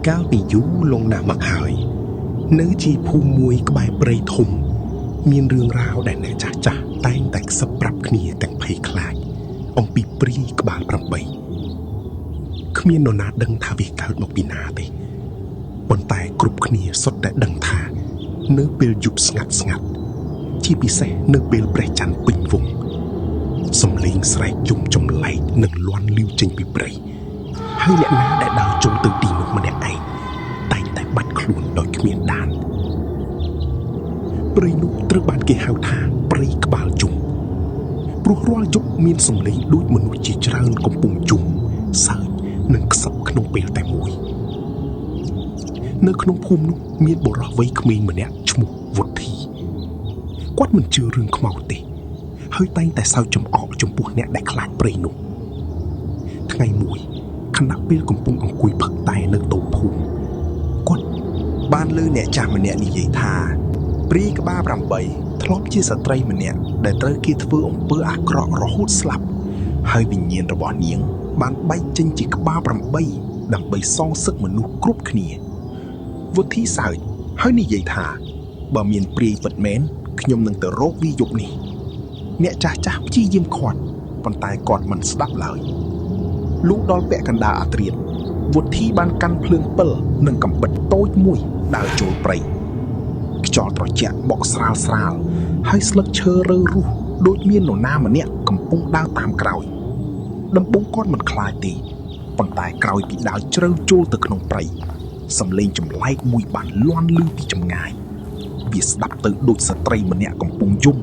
កាលពីយូរលង់ណាស់មកហើយ នៅជាភូមិមួយក្បែរព្រៃធំ មានរឿងរ៉ាវដែលអ្នកចាស់ចាស់តែងតែខ្សឹបប្រាប់គ្នាទាំងភ័យខ្លាច អំពីព្រាយក្បាល8គ្មាននរណាដឹងថាវាកើតមកពីណាទេប៉ុន្តែគ្រប់គ្នាសុទ្ធតែដឹងថា នៅពេលយប់ស្ងាត់ស្ងាត់ជាពិសេសនៅពេលព្រះច័ន្ទពេញវង់សំឡេងស្រែកយំចម្លែកនិងលាន់ឮចេញពីព្រៃហើយអ្នកណាដែលដើរចូលទៅទីនោះម្នាក់ឯងតែងតែបាត់ខ្លួនដោយគ្មានដានព្រៃនោះត្រូវបានគេហៅថាព្រៃក្បាលយំព្រោះរាល់យប់មានសំឡេងដូចមនុស្សជាច្រើនកំពុងយំសើចនិងខ្សឹបក្នុងពេលតែមួយនៅក្នុងភូមិនោះមានបុរសវ័យក្មេងម្នាក់ឈ្មោះវុធីគាត់មិនជឿរឿងខ្មោចទេហើយតែងតែសើចចំអកចំពោះអ្នកដែលខ្លាចព្រៃនោះថ្ងៃមួយខណៈពេលកំពុងអង្គុយផឹកតែនៅតូបភូមិគាត់ បានលើអ្នកចាស់ម្នាក់និយាយថាព្រាយក្បាល8ធ្លាប់ជាស្ត្រីម្នាក់ដែលត្រូវគេធ្វើអំពើអាក្រក់រហូតស្លាប់ហើយវិញ្ញាណរបស់នាង បានបែកចេញជាក្បាល8ដើម្បីសងសឹកមនុស្សគ្រប់គ្នាវុធីសើចហើយនិយាយថាបើមានព្រាយពិតមែនខ្ញុំនឹងទៅរកវាយប់នេះអ្នកចាស់ចាស់ព្យាយាមខាត់ប៉ុន្តែគាត់មិនស្ដាប់ឡើយលុះដល់ពាក់កណ្ដាលអាត្រៀតវុធីបានកាន់ភ្លើងពិលនិងកំបិតតូចមួយដើរចូលព្រៃខ្យល់ត្រជាក់បក់ស្រាលស្រាលហើយស្លឹកឈើរើរុះដូចមាននរណាម្នាក់កំពុងដើរតាមក្រោយដំបូងគាត់មិនខ្លាចទេប៉ុន្តែក្រោយពីដើរជ្រៅចូលទៅក្នុងព្រៃសំឡេងចម្លែកមួយបានលាន់ឮពីចម្ងាយវាស្ដាប់ទៅដូចស្ត្រីម្នាក់កំពុងយំ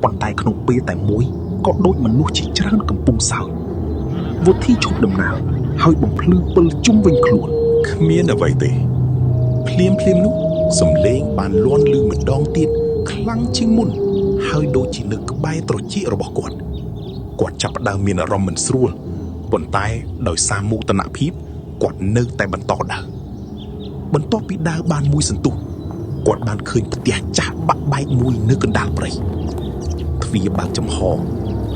ប៉ុន្តែក្នុងពេលតែមួយក៏ដូចមនុស្សជាច្រើនកំពុងសើចវុធីឈប់ដំណើរហើយបំភ្លឺពិលជុំវិញខ្លួន គ្មានអ្វីទេភ្លាមភ្លាមនោះសំឡេងបានលាន់ឮម្ដងទៀតខ្លាំងជាងមុនហើយដូចជានៅក្បែរត្រចៀករបស់គាត់គាត់ចាប់ផ្ដើមមានអារម្មណ៍មិនស្រួលប៉ុន្តែដោយសារមោទនភាពគាត់នៅតែបន្តដើរបន្ទាប់ពីដើរបានមួយសន្ទុះគាត់បានឃើញផ្ទះចាស់បាក់បែកមួយនៅកណ្ដាលព្រៃទ្វារបើកចំហ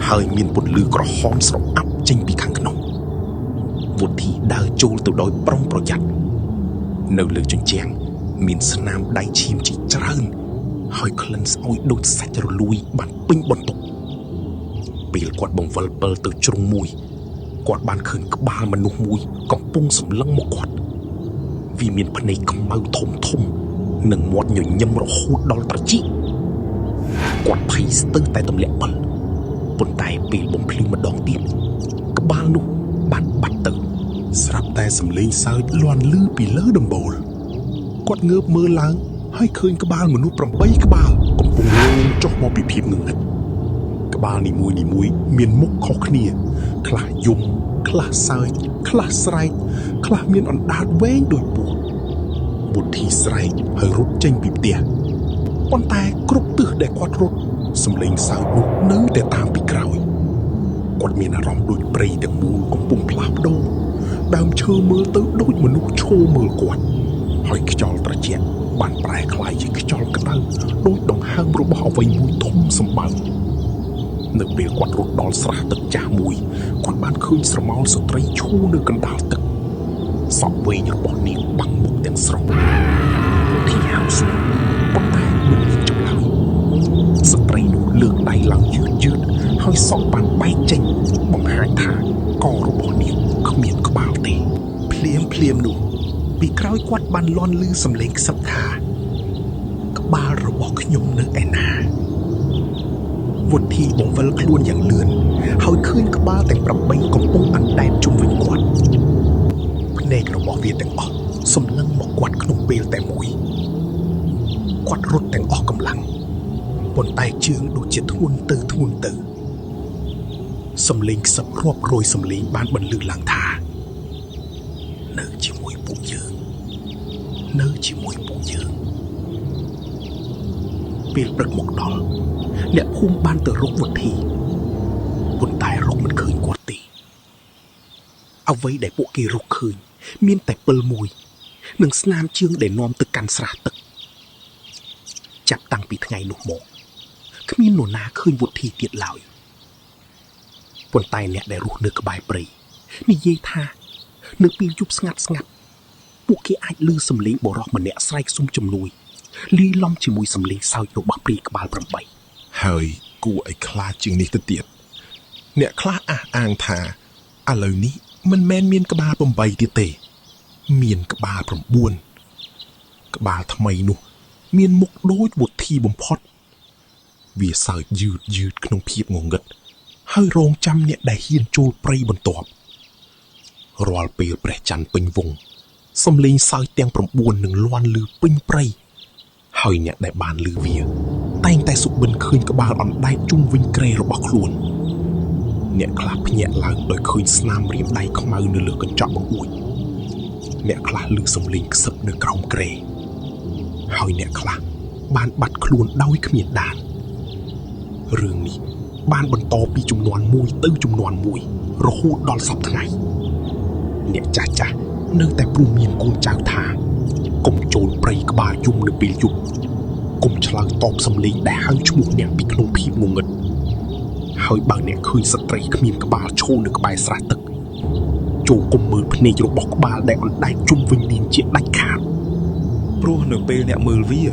ហើយមានពន្លឺក្រហមស្រអាប់ចេញពីខាងក្នុងវុធីដើរចូលទៅដោយប្រុងប្រយ័ត្ន នៅលើជញ្ជាំងមានស្នាមដៃឈាមជាច្រើនហើយក្លិនស្អុយដូចសាច់រលួយបានពេញបន្ទប់ពេលគាត់បង្វិលពិលទៅជ្រុងមួយគាត់បានឃើញក្បាលមនុស្សមួយកំពុងសម្លឹងមកគាត់វាមានភ្នែកខ្មៅធំធំនិងមាត់ញញឹមរហូតដល់ត្រចៀកគាត់ភ័យស្ទើរតែទម្លាក់ពិលប៉ុន្តែពេលបំភ្លឺម្ដងទៀតក្បាលនោះបានបាត់ទៅ ស្រាប់តែសំឡេងសើចលាន់ឮពីលើដំបូលគាត់ងើបមើលឡើងហើយឃើញក្បាលមនុស្ស8ក្បាលកំពុងលងចុះមកពីភាពងងឹតក្បាលនីមួយនីមួយៗមានមុខខុសគ្នា ខ្លះយំខ្លះសើចខ្លះស្រែកខ្លះមានអណ្ដាតវែងដូចពស់បុទ្ធីស្រែកហើយរត់ចេញពីផ្ទះប៉ុន្តែគ្រប់ទិសដែលគាត់រត់សំឡេងសើចនោះនៅតែតាមពីក្រោយគាត់មានអារម្មណ៍ដូចព្រៃទាំងមូលកំពុងផ្លាស់ប្ដូរដើមឈើមើលទៅដូចមនុស្សឈរមើលគាត់ហើយខ្យល់ត្រជាក់បានប្រែក្លាយជាខ្យល់ក្តៅដូចដង្ហើមរបស់អ្វីមួយធំសម្បើមនៅពេលគាត់រត់ដល់ស្រះទឹកចាស់មួយគាត់បានឃើញស្រមោលស្ត្រីឈរនៅកណ្ដាលទឹកសក់វែងរបស់នាងបាំងមុខទាំងស្រុងធីហៅសួរប៉ុន្តែមិនមានចម្លើយស្ត្រីនោះលើកដៃឡើងយឺតយឺតហើយសក់បានបែកចេញបង្ហាញថាករបស់នាងគ្មានក្បាលទេ ភ្លាមភ្លាមនោះពីក្រោយគាត់បានលាន់ឮសំឡេងខ្សឹបថាក្បាលរបស់ខ្ញុំនៅឯណាវុធីបង្វិលខ្លួនយ៉ាងលឿនហើយឃើញក្បាលទាំង8កំពុងអណ្ដែតជុំវិញគាត់ភ្នែករបស់វាទាំងអស់សម្លឹងមកគាត់ក្នុងពេលតែមួយគាត់រត់ទាំងអស់កម្លាំងប៉ុន្តែជើងដូចជាធ្ងន់ទៅធ្ងន់ទៅសំឡេងខ្សឹបរាប់រយសំឡេងបានបន្លឺឡើងថានៅជាមួយពួកយើងនៅជាមួយពួកយើងពេលព្រឹកមកដល់អ្នកភូមិបានទៅរកវុធីប៉ុន្តែរកមិនឃើញគាត់ទេអ្វីដែលពួកគេរកឃើញមានតែពិលមួយនិងស្នាមជើងដែលនាំទៅកាន់ស្រះទឹកចាប់តាំងពីថ្ងៃនោះមកគ្មាននរណាឃើញវុធីទៀតឡើយប៉ុន្តែអ្នកដែលរស់នៅក្បែរព្រៃនិយាយថានៅពេលយប់ស្ងាត់ស្ងាត់ ពួកគេអាចឮសំឡេងបុរសម្នាក់ស្រែកសុំជំនួយលាយឡំជាមួយសំឡេងសើចរបស់ព្រាយក្បាល8 ហើយគួរឲ្យខ្លាចជាងនេះទៅទៀតអ្នកខ្លះអះអាងថាឥឡូវនេះមិនមែនមានក្បាល8ទៀតទេ មានក្បាល9ក្បាលថ្មីនោះ មានមុខដូចវុធីបំផុត វាសើចយឺតយឺតក្នុងភាពងងឹតហើយរងចាំអ្នកដែលហ៊ានចូលព្រៃបន្ទាប់រាល់ពេលព្រះច័ន្ទពេញវង់សំឡេងសើចទាំង9នឹងលាន់ឮពេញព្រៃហើយអ្នកដែលបានឮវា តែងតែសុបិនឃើញក្បាលអណ្ដែតជុំវិញគ្រែរបស់ខ្លួន អ្នកខ្លះភ្ញាក់ឡើងដោយឃើញស្នាមរៀមដៃខ្មៅនៅលើកញ្ចក់បង្អួចអ្នកខ្លះឮសំឡេងខ្សឹបនៅក្រោមគ្រែហើយអ្នកខ្លះបានបាត់ខ្លួនដោយគ្មានដានរឿងនេះបានបន្តពីជំនាន់មួយទៅជំនាន់មួយរហូតដល់សព្វថ្ងៃអ្នកចាស់ចាស់នៅតែព្រមានកូនចៅថាកុំចូលព្រៃក្បាលយំនៅពេលយប់កុំឆ្លើយតបសំឡេងដែលហៅឈ្មោះអ្នកពីក្នុងភាពងងឹតហើយបើអ្នកឃើញស្ត្រីគ្មានក្បាលឈរនៅក្បែរស្រះទឹកចូលកុំមើលភ្នែករបស់ក្បាលដែលអណ្ដែតជុំវិញនាងជាដាច់ខាត ព្រោះនៅពេលអ្នកមើលវា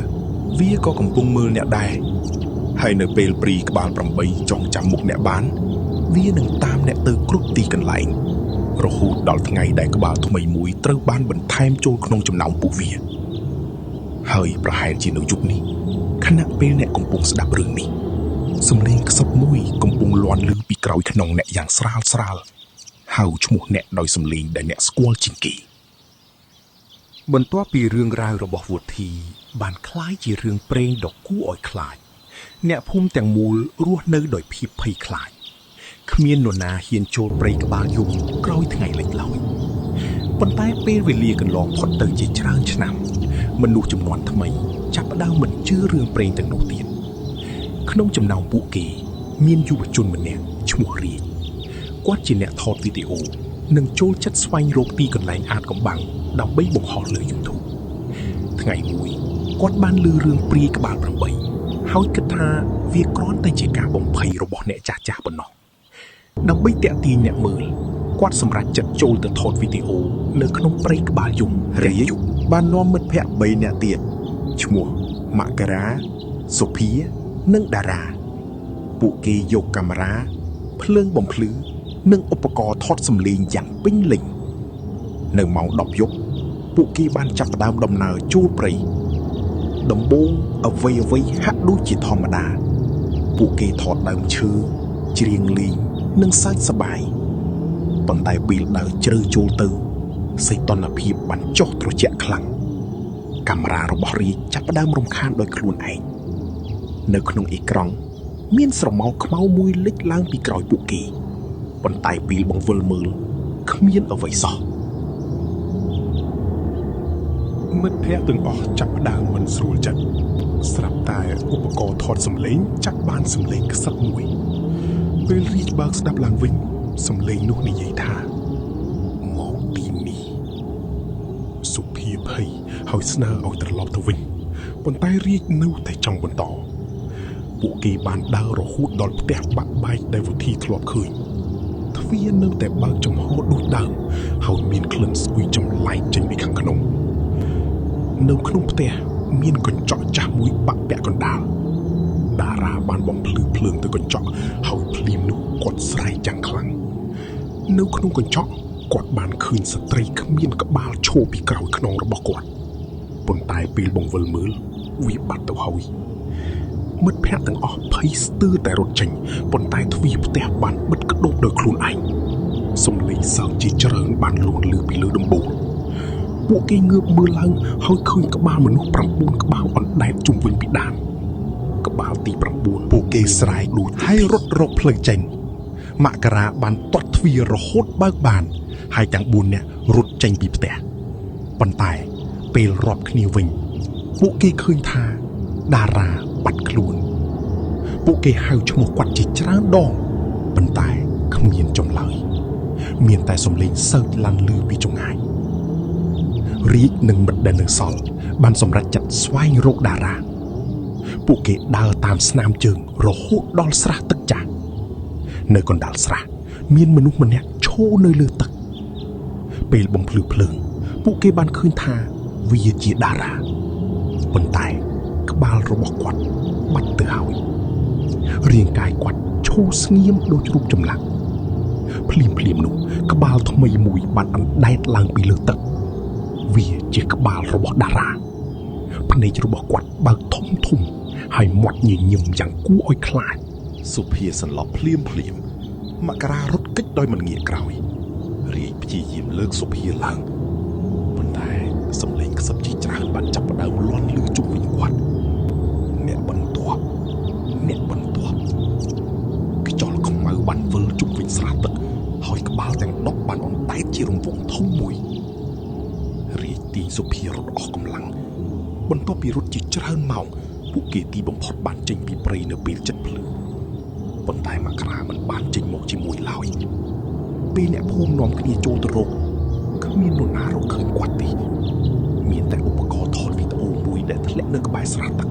វាក៏កំពុងមើលអ្នកដែរហើយនៅពេលព្រីក្បាល8ចងចាំមុខអ្នកបាន វានឹងតាមអ្នកទៅគ្រប់ទីកន្លែង រហូតដល់ថ្ងៃដែលក្បាលថ្មីមួយត្រូវបានបន្ថែមចូលក្នុងចំណោមពួកវា ហើយប្រហែលជានៅយប់នេះខណៈពេលអ្នកកំពុងស្ដាប់រឿងនេះសំឡេងខ្សឹបមួយកំពុងលាន់ឮពីក្រោយខ្នងអ្នកយ៉ាងស្រាលស្រាលហៅឈ្មោះអ្នកដោយសំឡេងដែលអ្នកស្គាល់ជាងគេ បន្ទាប់ពីរឿងរ៉ាវរបស់វុធី បានคล้ายជារឿងព្រេងដ៏គួរឲ្យខ្លាច អ្នកភូមិទាំងមូលរស់នៅដោយភាពភ័យខ្លាចគ្មាននរណាហ៊ានចូលព្រៃក្បាលយំក្រោយថ្ងៃលិចឡើយប៉ុន្តែពេលវេលាកន្លងផុតទៅជាច្រើនឆ្នាំ មនុស្សជំនាន់ថ្មី ចាប់ផ្ដើមមិនជឿរឿងព្រេងទាំងនោះទៀតក្នុងចំណោមពួកគេ មានយុវជនម្នាក់ឈ្មោះរាជគាត់ជាអ្នកថតវីដេអូនិងចូលចិត្តស្វែងរកទីកន្លែងអាតកំបាំងដើម្បីបង្ហោះលើ YouTube ថ្ងៃមួយគាត់បានឮរឿងព្រាយក្បាល8ហើយគិតថាវាគ្រាន់តែជាការបំភ័យរបស់អ្នកចាស់ចាស់ប៉ុណ្ណោះដើម្បីទាក់ទាញអ្នកមើលគាត់សម្រេចចិត្តចូលទៅថតវីដេអូនៅក្នុងព្រៃក្បាលយំ រាជបាននាំមិត្តភ័ក្តិ3នាក់ទៀតឈ្មោះមករាសុភានិងតារា ពួកគេយកកាមេរ៉ាភ្លើងបំភ្លឺនិងឧបករណ៍ថតសំឡេងយ៉ាងពេញលេញនៅម៉ោង10យប់ពួកគេបានចាប់ផ្ដើមដំណើរចូលព្រៃដំបូងអ្វីអ្វីហាក់ដូចជាធម្មតា ពួកគេថតដើមឈើច្រៀងលេងនិងសើចសប្បាយប៉ុន្តែពេលដើរជ្រៅចូលទៅសីតុណ្ហភាពបានចុះត្រជាក់ខ្លាំងកាមេរ៉ារបស់រាជចាប់ផ្ដើមរំខានដោយខ្លួនឯងនៅក្នុងអេក្រង់មានស្រមោលខ្មៅមួយលេចឡើងពីក្រោយពួកគេប៉ុន្តែពេលបង្វិលមើលគ្មានអ្វីសោះ មិត្តភ័ក្តិទាំងអស់ចាប់ផ្ដើមមិនស្រួលចិត្តស្រាប់តែឧបករណ៍ថតសំឡេងចាប់បានសំឡេងខ្សឹបមួយពេលរាជបើកស្ដាប់ឡើងវិញសំឡេងនោះនិយាយថាមកទីនេះសុភាភ័យហើយស្នើឲ្យត្រឡប់ទៅវិញប៉ុន្តែរាជនៅតែចង់បន្តពួកគេបានដើររហូតដល់ផ្ទះបាក់បែកដែលវុធីធ្លាប់ឃើញទ្វារនៅតែបើកចំហដូចដើមហើយមានក្លិនស្អុយចម្លែកចេញពីខាងក្នុងនៅក្នុងផ្ទះមានកញ្ចក់ចាស់មួយបាក់ពាក់កណ្ដាលតារាបានបំភ្លឺភ្លើងទៅកញ្ចក់ហើយភ្លាមនោះគាត់ស្រែកយ៉ាងខ្លាំងនៅក្នុងកញ្ចក់គាត់បានឃើញស្ត្រីគ្មានក្បាលឈរពីក្រោយខ្នងរបស់គាត់ប៉ុន្តែពេលបង្វិលមើលវាបាត់ទៅហើយមិត្តភ័ក្តិទាំងអស់ភ័យស្ទើរតែរត់ចេញប៉ុន្តែទ្វារផ្ទះបានបិទក្តោបដោយខ្លួនឯងសំឡេងសើចជាច្រើនបានលួនឮពីលើដំបូលពួកគេងើបមើលឡើងហើយឃើញក្បាលមនុស្ស9ក្បាលអណ្ដែតជុំវិញពិដានក្បាលទី9 ពួកគេស្រែក ដូច ហើយរត់រកផ្លូវចេញមករាបានទាត់ទ្វាររហូតបើកបាន ហើយទាំង4នាក់រត់ចេញពីផ្ទះប៉ុន្តែពេលរាប់គ្នាវិញពួកគេឃើញថាតារាបាត់ខ្លួនពួកគេហៅឈ្មោះគាត់ជាច្រើនដងប៉ុន្តែគ្មានចម្លើយមានតែសំឡេងសើចឡាន់ឮពីចម្ងាយរាជនិងមិត្តដែលនៅសល់បានសម្រេចចិត្តស្វែងរកតារាពួកគេដើរតាមស្នាមជើងរហូតដល់ស្រះទឹកចាស់នៅកណ្ដាលស្រះមានមនុស្សម្នាក់ឈរនៅលើទឹកពេលបំភ្លឺភ្លើង ពួកគេបានឃើញថាវាជាតារាប៉ុន្តែក្បាលរបស់គាត់បាត់ទៅហើយរាងកាយគាត់ឈរស្ងៀមដូចរូបចម្លាក់ភ្លាមភ្លាមនោះក្បាលថ្មីមួយបានអណ្ដែតឡើងពីលើទឹកវាជាក្បាលរបស់តារាភ្នែករបស់គាត់បើកធំធំហើយមាត់ញញឹមយ៉ាងគួរឲ្យខ្លាច សុភាសន្លប់ភ្លាមភ្លាមមករារត់គេចដោយមិនងាកក្រោយរាជព្យាយាមលើកសុភាឡើងប៉ុន្តែសំឡេងខ្សឹបជាច្រើនបានចាប់ផ្ដើមលាន់ឮជុំវិញគាត់អ្នកបន្ទាប់អ្នកបន្ទាប់ខ្យល់ខ្មៅបានវិលជុំវិញស្រះទឹកហើយក្បាលទាំង10បានអណ្ដែតជារង្វង់ធំមួយរាជទាញសុភារត់អស់កម្លាំងបន្ទាប់ពីរត់ជាច្រើនម៉ោងពួកគេទីបំផុតបានចេញពីព្រៃនៅពេលជិតភ្លឺប៉ុន្តែមករាមិនបានចេញមកជាមួយឡើយពេលអ្នកភូមិនាំគ្នាចូលទៅរកគ្មាននរណារកឃើញគាត់ទេមានតែឧបករណ៍ថតវីដេអូមួយដែលធ្លាក់នៅក្បែរស្រះទឹក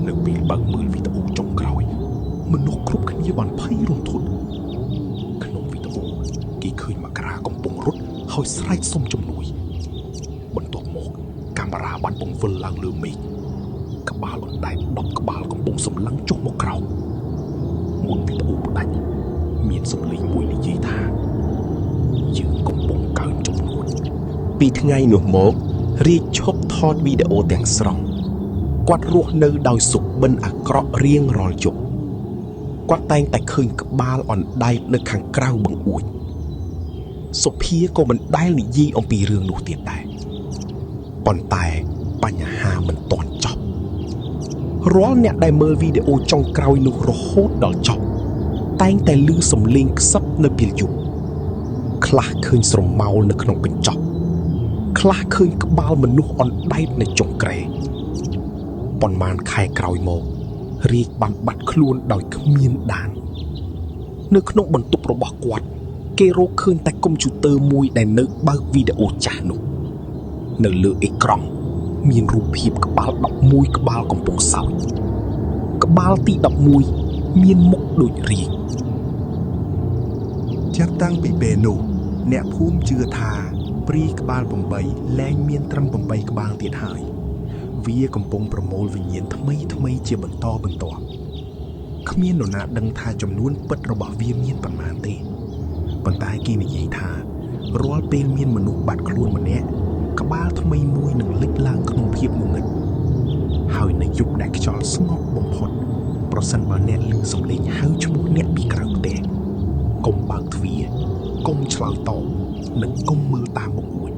នៅពេលបើកមើលវីដេអូចុងក្រោយមនុស្សគ្រប់គ្នាបានភ័យរន្ធត់ក្នុងវីដេអូគេឃើញមករាកំពុងរត់ហើយស្រែកសុំជំនួយបន្ទាប់មកកាមេរ៉ាបានបង្វិលឡើងលើមេឃក្បាលអណ្ដែត10ក្បាលកំពុងសម្លឹងចុះមកក្រោមមុនវីដេអូផ្ដាច់មានសំឡេងមួយនិយាយថាយើងកំពុងកើនចំនួន ពីថ្ងៃនោះមករាជឈប់ថតវីដេអូទាំងស្រុងគាត់រស់នៅដោយសុបិនអាក្រក់រៀងរាល់យប់គាត់តែងតែឃើញក្បាលអណ្ដែតនៅខាងក្រៅបង្អួចសុភាក៏មិនដែលនិយាយអំពីរឿងនោះទៀតដែរប៉ុន្តែបញ្ហាមិនទាន់ចប់រាល់អ្នកដែលមើលវីដេអូចុងក្រោយនោះរហូតដល់ចប់តែងតែឮសំឡេងខ្សឹបនៅពេលយប់ខ្លះឃើញស្រមោលនៅក្នុងកញ្ចក់ខ្លះឃើញក្បាលមនុស្សអណ្ដែតនៅចុងគ្រែប៉ុន្មានខែក្រោយមករាជបានបាត់ខ្លួនដោយគ្មានដាននៅក្នុងបន្ទប់របស់គាត់គេរកឃើញតែកុំព្យូទ័រមួយដែលនៅបើកវីដេអូចាស់នោះនៅលើអេក្រង់មានរូបភាពក្បាល11ក្បាលកំពុងសោចក្បាលទី11មានមុខដូចរាជ ចាប់តាំងពីពេលនោះអ្នកភូមិជឿថាព្រាយក្បាល8លែងមានត្រឹម8ក្បាលទៀតហើយវាកំពុងប្រមូលវិញ្ញាណថ្មីថ្មីជាបន្តបន្ទាប់គ្មាននរណាដឹងថាចំនួនពិតរបស់វាមានប៉ុន្មានទេប៉ុន្តែគេនិយាយថារាល់ពេលមានមនុស្សបាត់ខ្លួនម្នាក់ក្បាលថ្មីមួយនឹងលេចឡើងក្នុងភាពងងឹតហើយនៅយប់ដែលខ្យល់ស្ងប់បំផុតប្រសិនបើអ្នកឮសំឡេងហៅឈ្មោះអ្នកពីក្រៅផ្ទះកុំបើកទ្វារកុំឆ្លើយតបនិងកុំមើលតាមបង្អួច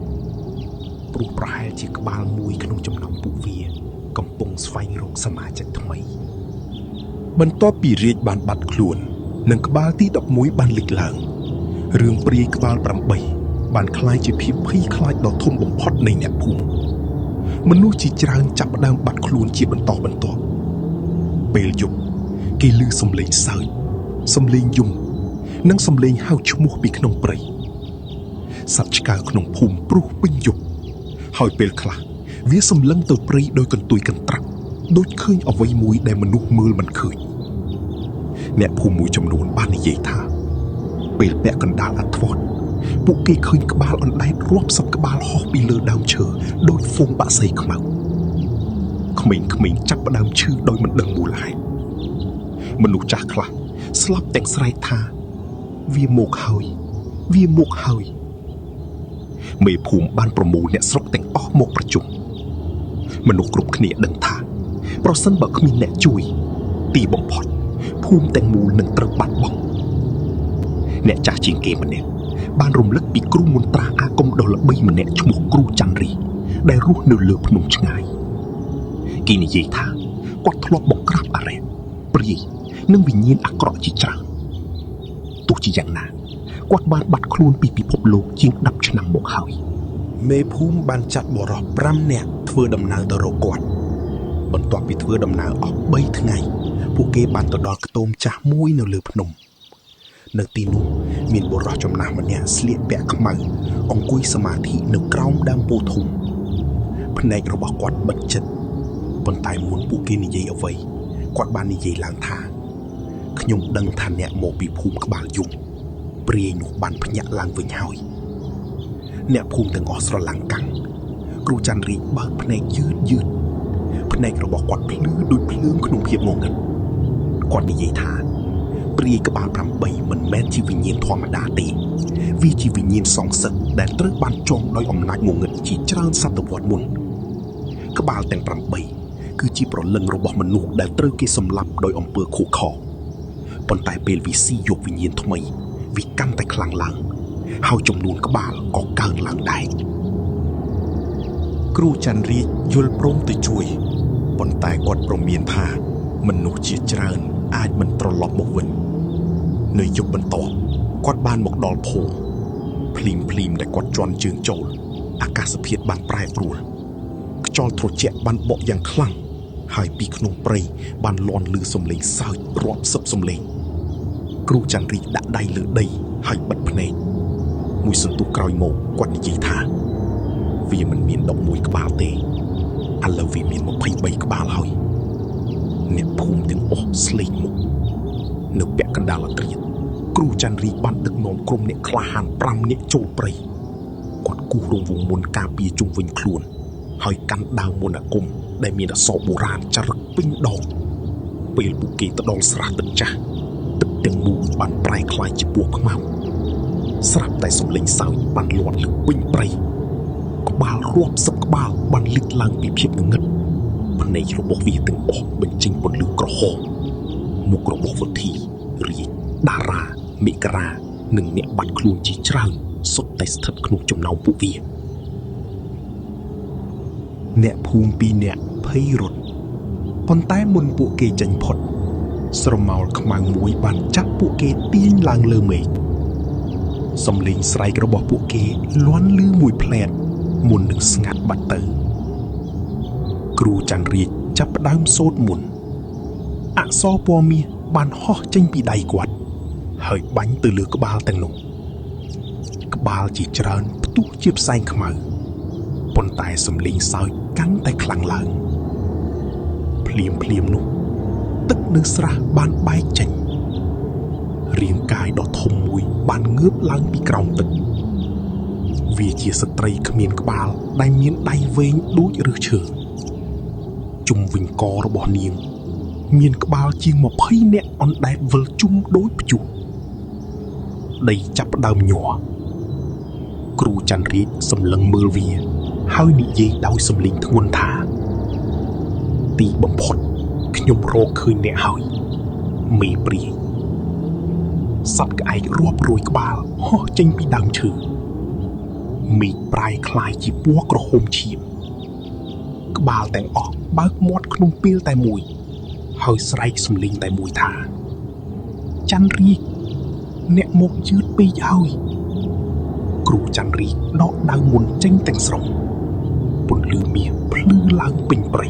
ព្រោះប្រហែលជាក្បាលមួយក្នុងចំណោមពួកវាកំពុងស្វែងរកសមាជិកថ្មី បន្ទាប់ពីរាជបានបាត់ខ្លួននិងក្បាលទី11បានលេចឡើងរឿងព្រាយក្បាល8បានក្លាយជាភាពភ័យខ្លាចដ៏ធំបំផុតនៃអ្នកភូមិមនុស្សជាច្រើនចាប់ផ្ដើមបាត់ខ្លួនជាបន្តបន្ទាប់ពេលយប់គេឮសំឡេងសើចសំឡេងយំនិងសំឡេងហៅឈ្មោះពីក្នុងព្រៃសត្វឆ្កែក្នុងភូមិព្រុសពេញយប់ហើយពេលខ្លះវាសម្លឹងទៅព្រៃដោយកន្ទុយកន្ត្រាក់ដូចឃើញអ្វីមួយដែលមនុស្សមើលមិនឃើញអ្នកភូមិមួយចំនួនបាននិយាយថាពេលពាក់កណ្ដាលអាធ្វាត់ពួកគេឃើញក្បាលអណ្ដែតរាប់សិបក្បាលហោះពីលើដើមឈើដូចហ្វូងបក្សីខ្មៅក្មេងៗចាប់ផ្ដើមឈឺដោយមិនដឹងមូលហេតុមនុស្សចាស់ខ្លះស្លាប់ទាំងស្រែកថាវាមកហើយវាមកហើយមេភូមិបានប្រមូលអ្នកស្រុកទាំងអស់មកប្រជុំមនុស្សគ្រប់គ្នាដឹងថាប្រសិនបើគ្មានអ្នកជួយទីបំផុតភូមិទាំងមូលនឹងត្រូវបាត់បង់អ្នកចាស់ជាងគេម្នាក់បានរំលឹកពីគ្រូមន្ត្រាអាគមដ៏ល្បីម្នាក់ឈ្មោះគ្រូចន្ទរីដែលរស់នៅលើភ្នំឆ្ងាយគេនិយាយថាគាត់ធ្លាប់បង្ក្រាបអរិយព្រាយនិងវិញ្ញាណអាក្រក់ជាច្រើនទោះជាយ៉ាងណាគាត់បានបាត់ខ្លួនពីពិភពលោកជាង10ឆ្នាំមកហើយ មេភូមិបានចាត់បុរស5នាក់ធ្វើដំណើរទៅរកគាត់បន្ទាប់ពីធ្វើដំណើរអស់3ថ្ងៃពួកគេបានទៅដល់ខ្ទមចាស់មួយនៅលើភ្នំនៅទីនោះមានបុរសចំណាស់ម្នាក់ស្លៀកពាក់ខ្មៅអង្គុយសមាធិនៅក្រោមដើមពោធិ៍ធំភ្នែករបស់គាត់បិទជិតប៉ុន្តែមុនពួកគេនិយាយអ្វីគាត់បាននិយាយឡើងថាខ្ញុំដឹងថាអ្នកមកពីភូមិក្បាលយំព្រាយនោះបានភ្ញាក់ឡើងវិញហើយ អ្នកភូមិទាំងអស់ស្រឡាំងកាំងគ្រូច័ន្ទរាជបើកភ្នែកយឺតយឺតភ្នែករបស់គាត់ភ្លឺដូចភ្លើងក្នុងភាពងងឹតគាត់និយាយថាព្រាយក្បាល8មិនមែនជាវិញ្ញាណធម្មតាទេវាជាវិញ្ញាណសងសឹកដែលត្រូវបានចងដោយអំណាចងងឹតជាច្រើនសតវត្សមុនក្បាលទាំង8គឺជាប្រលឹងរបស់មនុស្សដែលត្រូវគេសម្លាប់ដោយអំពើឃោរឃៅប៉ុន្តែពេលវាស៊ីយកវិញ្ញាណថ្មីវាកាន់តែខ្លាំងឡើងហើយចំនួនក្បាលក៏កើនឡើងដែរ គ្រូច័ន្ទរាជយល់ព្រមទៅជួយប៉ុន្តែគាត់ព្រមានថាមនុស្សជាច្រើនអាចមិនត្រឡប់មកវិញនៅយប់បន្ទាប់គាត់បានមកដល់ភូមិភ្លាមភ្លាមដែលគាត់ជន់ជើងចូលអាកាសធាតុបានប្រែប្រួលខ្យល់ត្រជាក់បានបក់យ៉ាងខ្លាំងហើយពីក្នុងព្រៃបានលាន់ឮសំឡេងសើចរាប់សិបសំឡេងគ្រូច័ន្ទរាជដាក់ដៃលើដីហើយបិទភ្នែកមួយសន្ទុះក្រោយមកគាត់និយាយថាវាមិនមាន11ក្បាលទេឥឡូវវាមាន23ក្បាលហើយអ្នកភូមិទាំងអស់ស្លេកមុខនៅពាក់កណ្ដាលអត្រាគ្រូច័ន្ទរាជបានដឹកនាំក្រុមអ្នកក្លាហាន5នាក់ចូលព្រៃគាត់គូសរង្វង់មុនការពារជុំវិញខ្លួនហើយកាន់ដាវមន្តអាគមដែលមានអក្សរបុរាណចារឹកពេញដងពេលពួកគេទៅដល់ស្រះទឹកចាស់ទឹកទាំងមូលបានប្រែក្លាយជាពណ៌ខ្មៅស្រាប់តែសំឡេងសើចបានលាន់លើពេញព្រៃក្បាលរាប់សិបក្បាលបានលិចឡើងពីភាពងងឹតភ្នែករបស់វាទាំងអស់បញ្ចេញពន្លឺក្រហមមុខរបស់វុធីរាជតារាមេក្រានិងអ្នកបាត់ខ្លួនជាច្រើនសុទ្ធតែស្ថិតក្នុងចំណោមពួកវាអ្នកភូមិពីរនាក់ភ័យរត់ប៉ុន្តែមុនពួកគេចេញផុតស្រមោលខ្មៅមួយបានចាប់ពួកគេទាញឡើងលើមេឃសំឡេងស្រែករបស់ពួកគេលាន់ឮមួយភ្លែតមុននឹងស្ងាត់បាត់ទៅគ្រូច័ន្ទរាជចាប់ផ្ដើមសូត្រមន្តអក្សរពណ៌មាសបានហោះចេញពីដៃគាត់ហើយបាញ់ទៅលើក្បាលទាំងនោះក្បាលជាច្រើនផ្ទុះជាផ្សែងខ្មៅប៉ុន្តែសំឡេងសើចកាន់តែខ្លាំងឡើងភ្លាមភ្លាមនោះទឹកនៅស្រះបានបែកចេញរាងកាយដ៏ធំមួយបានងើបឡើងពីក្រោមទឹកវាជាស្ត្រីគ្មានក្បាលដែលមានដៃវែងដូចឫសឈើជុំវិញករបស់នាងមានក្បាលជាង20នាក់អណ្ដែតវិលជុំដូចព្យុះដីចាប់ផ្ដើមញ័រគ្រូច័ន្ទរាជសម្លឹងមើលវាហើយនិយាយដោយសំឡេងធ្ងន់ថាទីបំផុតខ្ញុំរកឃើញអ្នកហើយមេព្រាយសត្វក្អែករាប់រយក្បាលហោះចេញពីដើមឈើមេឃប្រែក្លាយជាពណ៌ក្រហមឈាមក្បាលទាំងអស់បើកមាត់ក្នុងពេលតែមួយហើយស្រែកសំឡេងតែមួយថាច័ន្ទរាជអ្នកមកយឺតពេកហើយគ្រូច័ន្ទរាជដកដាវមុនចេញទាំងស្រុងពន្លឺមាសភ្លឺឡើងពេញព្រៃ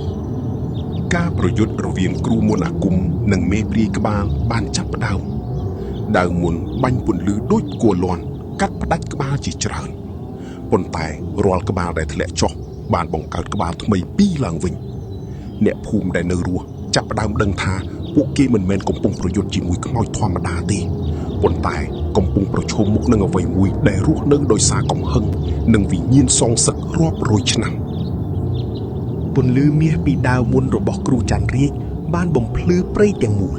ការប្រយុទ្ធរវាងគ្រូមន្តអាគមនិងមេព្រាយក្បាលបានចាប់ផ្ដើមដាវមុនបាញ់ពន្លឺដូចគួរលាន់កាត់ផ្ដាច់ក្បាលជាច្រើនប៉ុន្តែរាល់ក្បាលដែលធ្លាក់ចុះបានបង្កើតក្បាលថ្មីពីរឡើងវិញអ្នកភូមិដែលនៅរស់ចាប់ផ្ដើមដឹងថាពួកគេមិនមែនកំពុងប្រយុទ្ធជាមួយខ្មោចធម្មតាទេប៉ុន្តែកំពុងប្រឈមមុខនឹងអ្វីមួយដែលរស់នៅដោយសារកំហឹងនិងវិញ្ញាណសងសឹករាប់រយឆ្នាំពន្លឺមាសពីដាវមុនរបស់គ្រូច័ន្ទរាជបានបំភ្លឺព្រៃទាំងមូល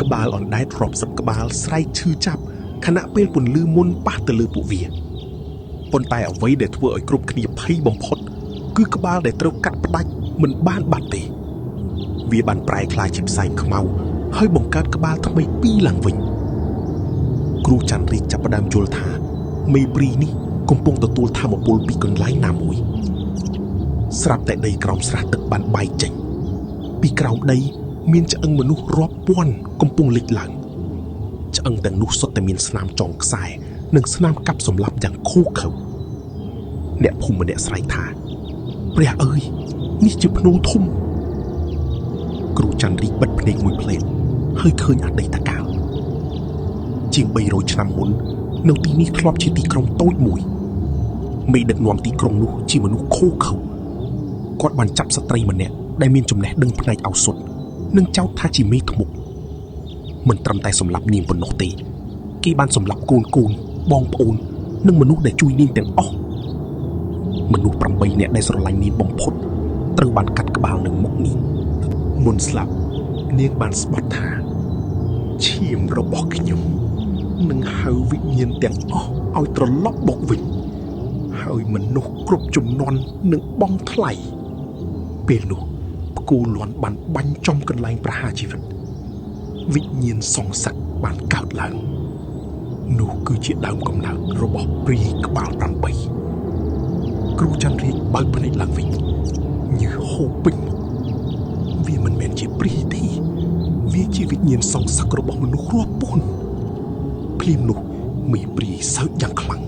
ក្បាលអណ្ដែតរាប់សិបក្បាលស្រែកឈឺចាប់ខណៈពេលពន្លឺមុនប៉ះទៅលើពួកវាប៉ុន្តែអ្វីដែលធ្វើឲ្យគ្រប់គ្នាភ័យបំផុតគឺក្បាលដែលត្រូវកាត់ផ្ដាច់មិនបានបាត់ទេវាបានប្រែក្លាយជាផ្សែងខ្មៅហើយបង្កើតក្បាលថ្មីពីរឡើងវិញគ្រូច័ន្ទរាជចាប់ផ្ដើមយល់ថាមេព្រីនេះកំពុងទទួលធម៌ពលពីកន្លែងណាមួយស្រាប់តែដីក្រោមស្រះទឹកបានបែកចេញពីក្រោមដីមានឆ្អឹងមនុស្សរាប់ពាន់កំពុងលិចឡើងឆ្អឹងទាំងនោះសុទ្ធតែមានស្នាមចងខ្សែនិងស្នាមកាប់សម្លាប់យ៉ាងឃោរឃៅអ្នកភូមិម្នាក់ស្រែកថាព្រះអើយនេះជាភ្នូធំគ្រូច័ន្ទរាជបិទភ្នែកមួយភ្លែតហើយឃើញអតីតកាលជាង300ឆ្នាំមុននៅទីនេះធ្លាប់ជាទីក្រុងតូចមួយមេដឹកនាំទីក្រុងនោះជាមនុស្សឃោរឃៅគាត់បានចាប់ស្ត្រីម្នាក់ដែលមានចំណេះដឹងផ្នែកឱសថនិងចោទថាជាមេធ្មប់មិនត្រឹមតែសម្លាប់នាងប៉ុណ្ណោះទេគេបានសម្លាប់កូនបងប្អូន និងមនុស្សដែលជួយនាងទាំងអស់មនុស្ស8នាក់ដែលស្រឡាញ់នាងបំផុតត្រូវបានកាត់ក្បាលនឹងមុខនាង មុនស្លាប់នាងបានស្បត់ថាឈាមរបស់ខ្ញុំនឹងហៅវិញ្ញាណទាំងអស់ឲ្យត្រឡប់មកវិញហើយមនុស្សគ្រប់ជំនាន់នឹងបង់ថ្លៃពេលនោះផ្គូលាន់បានបាញ់ចំកន្លែងប្រហារជីវិតវិញ្ញាណសងសឹកបានកើតឡើងនោះគឺជាដើមកំណើតរបស់ព្រាយក្បាល8គ្រូច័ន្ទរាជបើកភ្នែកឡើងវិញញើសហូរពេញមុខវាមិនមែនជាព្រាយទេវាជាវិញ្ញាណសងសឹករបស់មនុស្សរាប់ពាន់ភ្លាមនោះមេព្រាយសើចយ៉ាងខ្លាំង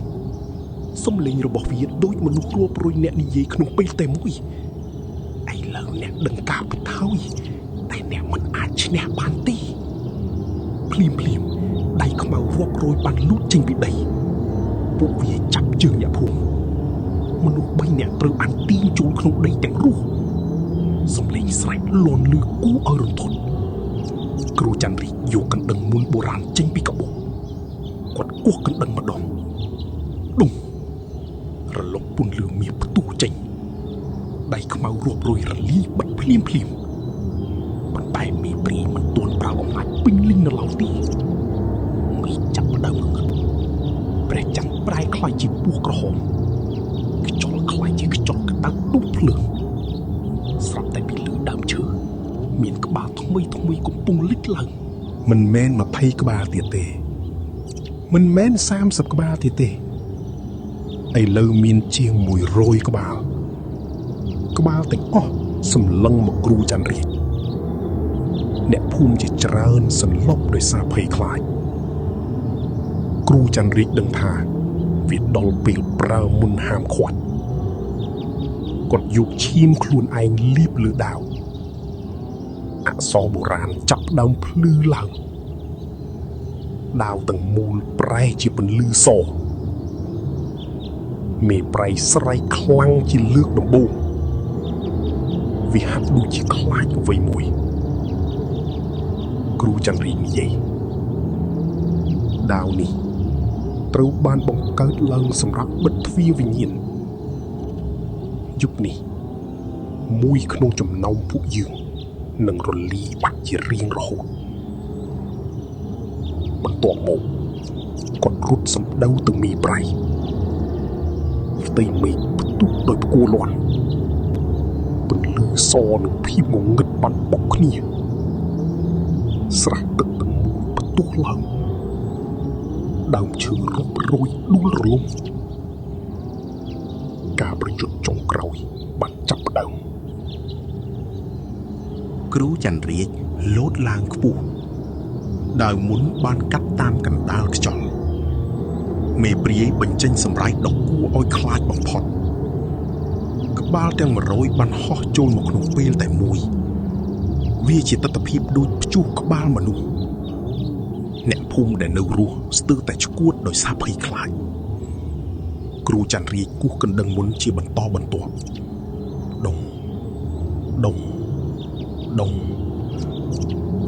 សំឡេងរបស់វាដូចមនុស្សរាប់រយនាក់និយាយក្នុងពេលតែមួយឥឡូវអ្នកដឹងការពិតហើយតែអ្នកមិនអាចឈ្នះបានទេភ្លាមភ្លាមដៃខ្មៅរាប់រយបានលូតចេញពីដីពួកវាចាប់ជើងអ្នកភូមិមនុស្ស3នាក់ត្រូវបានទាញចូលក្នុងដីទាំងរស់សំឡេងស្រែកលាន់ឮគួរឲ្យរន្ធត់គ្រូច័ន្ទរាជយកកណ្ដឹងមុនបុរាណចេញពីកាបូបគាត់គោះកណ្ដឹងម្ដងដុំរលកពន្លឺមាសផ្ទុះចេញដៃខ្មៅរាប់រយរលាយបិទភ្លាមភ្លាមប៉ុន្តែមេព្រាយមិនទាន់ប្រើអំណាចពេញលេញនៅឡើយទេមេចាប់ផ្ដើមងងឹតព្រះច័ន្ទប្រែក្លាយជាពស់ក្រហមខ្យល់ក្លាយជាខ្យល់ក្តៅដុះភ្លើងស្រាប់តែពីលើដើមឈើមានក្បាលថ្មីថ្មីកំពុងលិចឡើង មិនមែន20ក្បាលទៀតទេមិនមែន30ក្បាលទៀតទេឥឡូវមានជាង100ក្បាលក្បាលទាំងអស់សម្លឹងមកគ្រូច័ន្ទរាជអ្នកភូមិជាច្រើនសន្លប់ដោយសារភ័យខ្លាចគ្រូច័ន្ទរាជដឹងថាវាដល់ពេលប្រើមុនហាមឃាត់គាត់យកឈាមខ្លួនឯងលាបលើដាវអក្សរបុរាណចាប់ដើមភ្លឺឡើងដាវទាំងមូលប្រែជាពន្លឺសមេប្រៃស្រែកខ្លាំងជាលើកដំបូងវាហាក់ដូចជាខ្លាចអ្វីមួយគ្រូច័ន្ទរាជនិយាយដាវនេះត្រូវបានបង្កើតឡើងសម្រាប់បិទទ្វារវិញ្ញាណយុគនេះមួយក្នុងចំណោមពួកយើងនឹងរលាយបាត់ជារៀងរហូតបន្ទាប់មកគាត់រត់សម្ដៅទៅមីប្រៃផ្ទៃមេឃផ្ទុះដោយផ្គរលាន់ពន្លឺសនិងភាពងងឹតបានបុកគ្នាស្រះទឹកទាំងមូលផ្ទុះឡើងដើមឈើរាប់រយដួលរលំការប្រយុទ្ធចុងក្រោយបានចាប់ផ្ដើម គ្រូច័ន្ទរាជលោតឡើងខ្ពស់ដាវមុនបានកាត់តាមកណ្ដាលខ្យល់មេព្រាយបញ្ចេញសម្រែកដ៏គួរឲ្យខ្លាចបំផុតក្បាលទាំង100បានហោះចូលមកក្នុងពេលតែមួយវាជាទិដ្ឋភាពដូចព្យុះក្បាលមនុស្សអ្នកភូមិដែលនៅរស់ស្ទើរតែឆ្កួតដោយសារភ័យខ្លាចគ្រូច័ន្ទរាជគោះកណ្ដឹងមុនជាបន្តបន្ទាប់ដុំដុំដុំ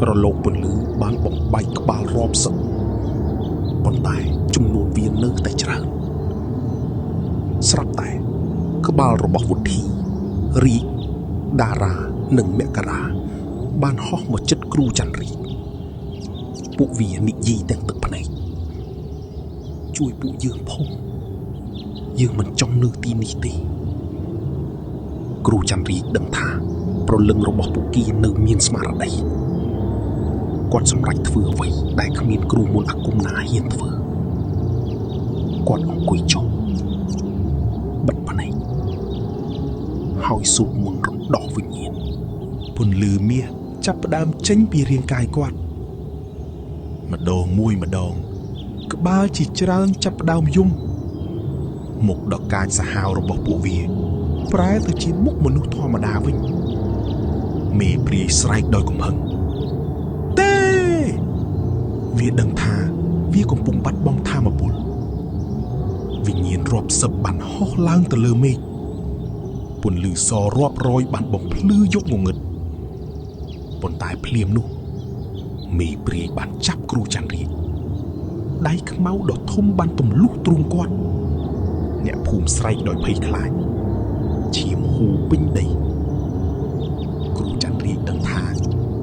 រលកពន្លឺបានបំបែកក្បាលរាប់សិបប៉ុន្តែចំនួនវានៅតែច្រើនស្រាប់តែក្បាលរបស់វុធីរាជតារានិងមករាបានហោះមកចិត្តគ្រូច័ន្ទរាជពួកវានិយាយទាំងទឹកភ្នែកជួយពួកយើងផងយើងមិនចង់នៅទីនេះទេគ្រូច័ន្ទរាជដឹងថាព្រលឹងរបស់ពួកគេនៅមានស្មារតីគាត់សម្រេចធ្វើអ្វីដែលគ្មានគ្រូមន្តអាគមណាហ៊ានធ្វើគាត់អង្គុយចុះបិទភ្នែកហើយសូត្រមន្តរំដោះវិញ្ញាណ ពន្លឺមាសចាប់ផ្ដើមចេញពីរាងកាយគាត់ម្ដងមួយម្ដងក្បាលជាច្រើនចាប់ផ្ដើមយំមុខដ៏កាចសាហាវរបស់ពួកវាប្រែទៅជាមុខមនុស្សធម្មតាវិញមេព្រាយស្រែកដោយកំហឹងទេវាដឹងថាវាកំពុងបាត់បង់ថាមពលវិញ្ញាណរាប់សិបបានហោះឡើងទៅលើមេឃពន្លឺសរាប់រយបានបំភ្លឺយប់ងងឹតប៉ុន្តែភ្លាមនោះមេព្រាយបានចាប់គ្រូច័ន្ទរាជដៃខ្មៅដ៏ធំបានទម្លុះទ្រូងគាត់ អ្នកភូមិស្រែកដោយភ័យខ្លាចឈាមហូរពេញដីគ្រូច័ន្ទរាជដឹងថា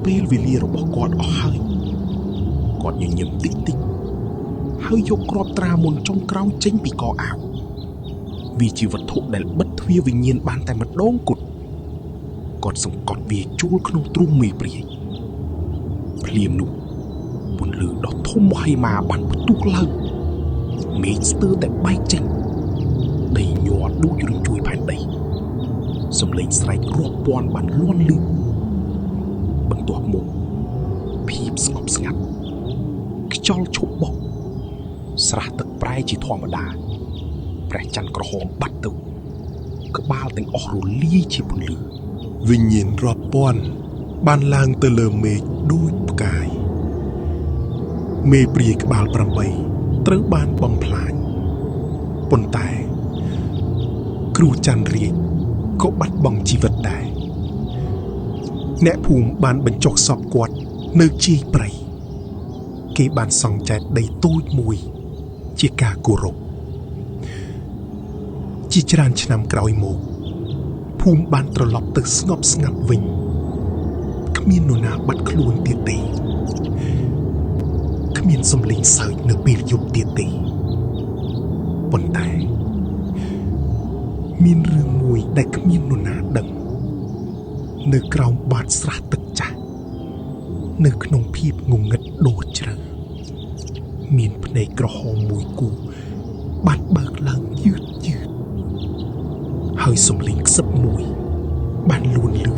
ពេលវេលារបស់គាត់អស់ហើយគាត់ញញឹមតិចតិចហើយយកគ្រាប់ត្រាមុនចុងក្រោយចេញពីកអាវវាជាវត្ថុដែលបិទទ្វារវិញ្ញាណបានតែម្ដងគត់គាត់សង្កត់វាជួលក្នុងទ្រូងមេព្រាយភ្លាមនោះពន្លឺដ៏ធំមហិមាបានផ្ទុះឡើងមេឃស្ទើរតែបែកចេញដីញ័រដូចរញ្ជួយផែនដីសំឡេងស្រែករាប់ពាន់បានលាន់ឮបន្ទាប់មកភាពស្ងប់ស្ងាត់ខ្យល់ឈប់បក់ស្រះទឹកប្រែជាធម្មតាព្រះច័ន្ទក្រហមបាត់ទៅក្បាលទាំងអស់រលាយជាពន្លឺ វិញ្ញាណរាប់ពាន់បានឡើងទៅលើមេឃដូចផ្កាយមេព្រាយក្បាល8ត្រូវបានបំផ្លាញប៉ុន្តែគ្រូច័ន្ទរាជក៏បាត់បង់ជីវិតដែរអ្នកភូមិបានបញ្ចុះសពគាត់នៅជាយព្រៃគេបានសង់ចេតិយតូចមួយជាការគោរពជាច្រើនឆ្នាំក្រោយមកភូមិបានត្រឡប់ទៅស្ងប់ស្ងាត់វិញគ្មាននរណាបាត់ខ្លួនទៀតទេគ្មានសំឡេងសើចនៅពេលយប់ទៀតទេប៉ុន្តែមានរឿងមួយដែលគ្មាននរណាដឹងនៅក្រោមបាតស្រះទឹកចាស់នៅក្នុងភាពងងឹតដ៏ជ្រៅមានភ្នែកក្រហមមួយគូបានបើកឡើងយឺតយឺតហើយសំឡេងខ្សឹបមួយបានលួនលឺ